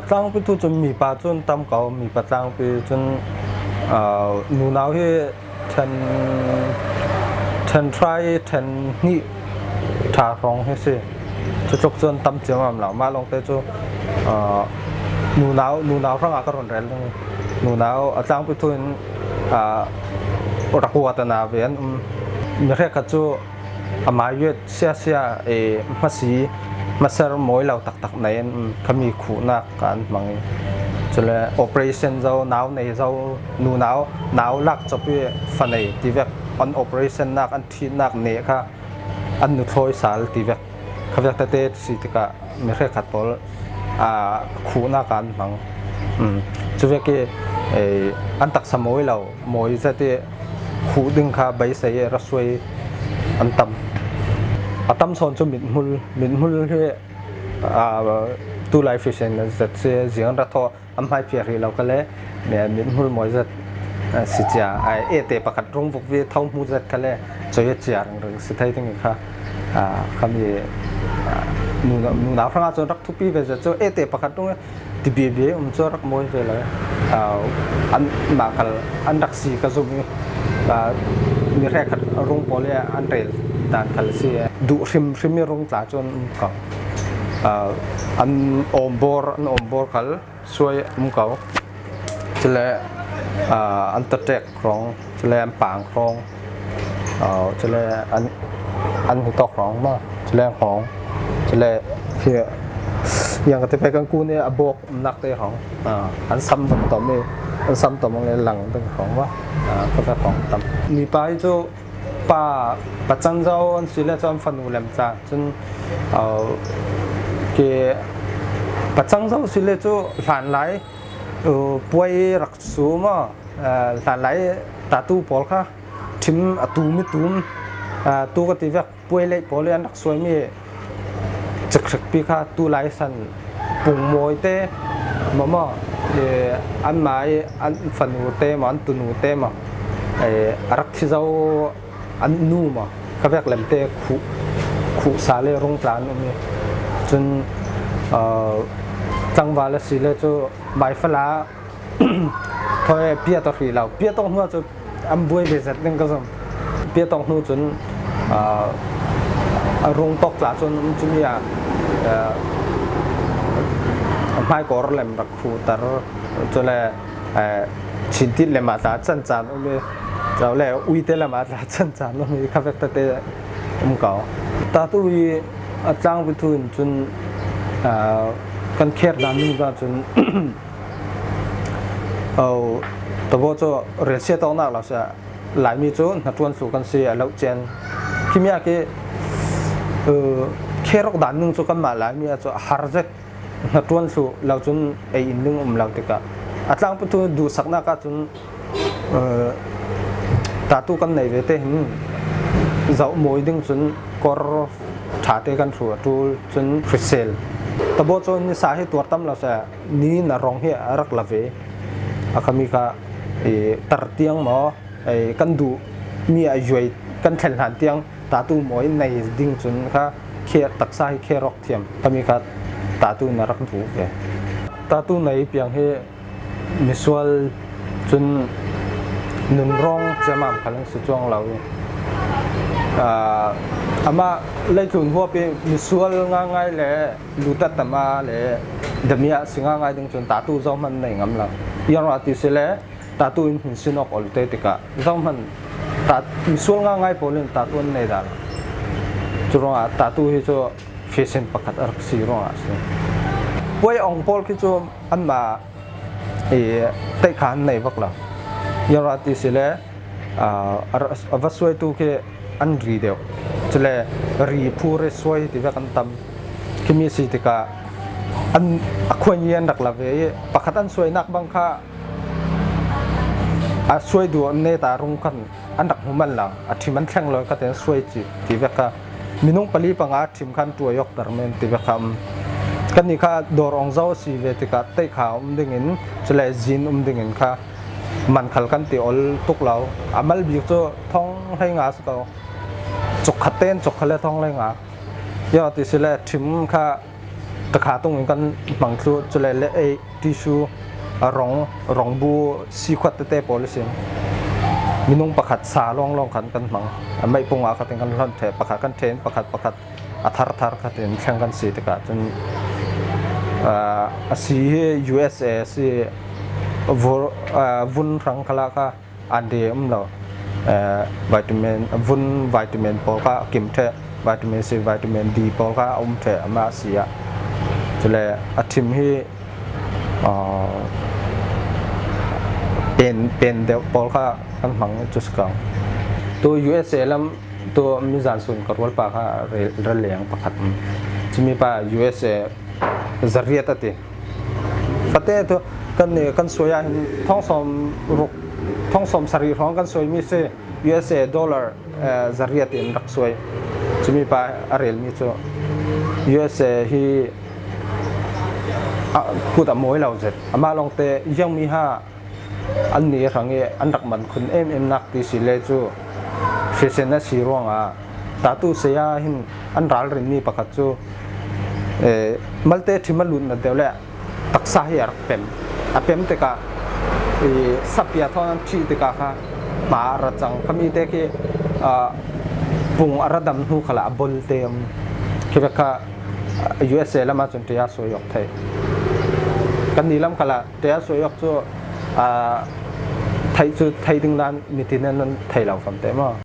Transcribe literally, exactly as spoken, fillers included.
Tlangpi thu cun mipa cun tam ko, mipa tlangpi cun, aa, nunau hi ṭhen, ṭhen hrai, ṭhen hnih ṭha hrawng hi si. Cutluk cun tam ciamam lo. Mah lawngte cu, aa, nunau, nunau hrangah ka run rel ding. Nunau a tlangpi thu in, aa, rak uat a na ve an um. Mi hrekkhat cu a mai yuet siasia, ee, hmasi, hmaser mawi lo taktak nei an um. Khami khuhnak kha an hmang i, cule operation zo, nau nei zo, nunau, nau lak cawp i fa nei ti vek, an operationnak, an ṭhitnak neh kha an nuthlawi sal ti vek. Kha vek tete si tikah mi hrekkhat pawl, aa, khuhnak an hmang. Um, cu vek i, ee, an taksa mawi lo, mawi zet i khuh ding kha beisei i ra suai an tam. A tam sawn cu mithmul, mithmul hi, aa, tulai fashion zet si ziang ra thawh an hmai phiar rih lo kha le, mithmul mawi zet, aa, si cia, aa, ete pakhat rung vukvi tho hmu zet kha le, cawia cia ringring si thei ding i kha, aa, khami, aa, nunau, nunau hrangah cun rak thupi ve zet cu ete pakhat rung i ti biabi um cu rak mawi ve lo. Aa, an mah khal an rak si ka zumh i, aa, mi hrekkhat rung pawl i an rel dan khal si. Duh hrimhrim i rung tla cu an um ko. Aa, an awmbawr, an awmbawr khal suai um ko. Cule, aa, an tatek hrawng, cule an pang hrawng, aa, cule an, an hitawk hrawng maw, cule an hawng, cule hi, yang ka ti pei kan kun i a bawk umnak te hrawng, aa, an sam van tom i, an sam tom ang le lang ding hrawng maw, aa, ka vek hrawng tam. Mipa hi cu pa, pacang zo an si le cu an fanu lem ca cun, aa, ke pacang zo si le cu hlanlai, aa, puai rak su maw, aa, hlanlai tatu pawl kha ṭhim a tum i tum, aa, tu ka ti vek puai leih pawl i an rak suaimi cikhrikpi kha tulai san pungmawi te maw maw, ee, anmah i an fanu te maw, an tunu te maw, ee, a rak thi zo an nu maw, kha vek lemte khuh, khuh sa le rung tla an um i cun, aa, tlangval a si le cu maifala thawi piat awk hrih lo, piat awk hnu ah cu an buai ve zet ding ka zumh. Piat awk hnu cun, aa, a rung tawk tla cun an um cumi ah, aa, a hmaikawr lem rak khuhter, cule, aa, chintit lem ah tla can caan um i, cule uite lem ah tla can caan um i, kha vek tete um ko. Tatu i a tlangpi thu in cun, aa, kan kher dan ning cun, oh, tabo cu relsiat awknak lo si ah, Laimi cu hnaṭuan thlu kan si a loh cian. Khimi ah khi, uh, kher awk dan ning cu kanmah Laimi ah cu a har zet, hnaṭuan thlu lo cun ei in ding um lo tikah a tlangpi thu duhsaknak ah cun, uh, tatu kan nei ve te hin zoh mawi ding cun kor ṭha te kan hru a ṭul cun hrisel. Tabo cu nisa hi tuar tam lo seh, ni na rong hi a rak la ve. A khami kha, i, tar tiang maw, i, kan duh mi a yuai kan thlen hlan tiang tatu mawi nei ding cun kha khe, taksa hi kher awk thiam. Khami kha tatu na rak duh ve. Tatu nei piang hi misual cun nunrawng ciamam khal an si cuang lo. Aa, amah leitlun huap i misual ngaingai le lutat tama le damia si ngaingai ding cun tatu zohman nei ngam lo. Ziangruangah ti si le tatu in hin sin awk olte tikah zohman ta-, misual ngaingai pawl in tatu an nei dah lo. Cu ruangah tatu hi cu fashion pakhat a rak si ruangah a si. Puai awng pawl khi cu anmah i teikha an nei bak lo. Ziangruangah ti si le, aa, a ra-, a va suaitu khi an ri deuh. Cule ri phur i suai ti vek an tam. Khimi si tikah an, a khuaini an rak la ve i pakhat an suainak bang kha a suai duh an neta rung khan an rak hmu man lo, a ṭhim an thleng lo, kha tein suai cih ti vek kha minung pali panga ṭhim khan ṭuai awkter men ti vek kha um. Kannih kha dawr awng zo a si ve tikah teikha um dingin, cule zin um dingin kha man khal kan ti ol tuk lo. A mal bik cu thong hleinga si ko. Cuk khat tein cuk khat le thong hleinga. Ziangah ti si le ṭhim kha Takha tungin kan hmang thlu, cule le ei tissue, a rong, rongbu sikhuat tete pawl sin. Minung pakhat sa lawnglawng khan kan hmang. A meipung ah khatin kan hlon ṭheh, pakhat kan ṭhen, pakhat, pakhat a thar thar khatin thleng kan si tikah cun, aa, a si hi U S A si, vur-, aa, vun hrang khalah kha andi um lo. Aa, vitamin, vun vitamin pawl kha a kim ṭheh, vitamin C, vitamin D pawl kha a um ṭheh, amah a si ah. Cule a ṭhim hi, aa, pen, pen deuh pawl kha kan hmang cu si ko. Tu U S A lam tu mizan sun ka rualpa kha rel, rel leng pakhat. Cumi pa U S A zariat a ti. Fate tu kan, kan suai ah hin thong sawm ruk, thong sawm sarih hrawng kan suai mi si, U S A dollar, eh, zariat in rak suai. Cumi pa a rel mi cu U S A hi a kut a mawi lo zet. Amah lawngte ziang mi ha an ni hrang i an rak man khun em em nak ti si le cu fashion a si ruangah tatu saya hin an ralrin mi pakhat cu, eh, malte ṭhim a lut na deuh le taksa hi a rak pem. A pem tikah i sapia thawn an ṭhih tikah kha hma a ra cang. Khami te khi, ah, pung a ra dam hnu khalah a bol te um. Khi vek kha, ah, U S A lam ah cun ṭaya suai awk thei. Kan ni lam khalah ṭaya suai awk cu, aa, theih cu theih ding nan mitin an nan thei lo famte maw?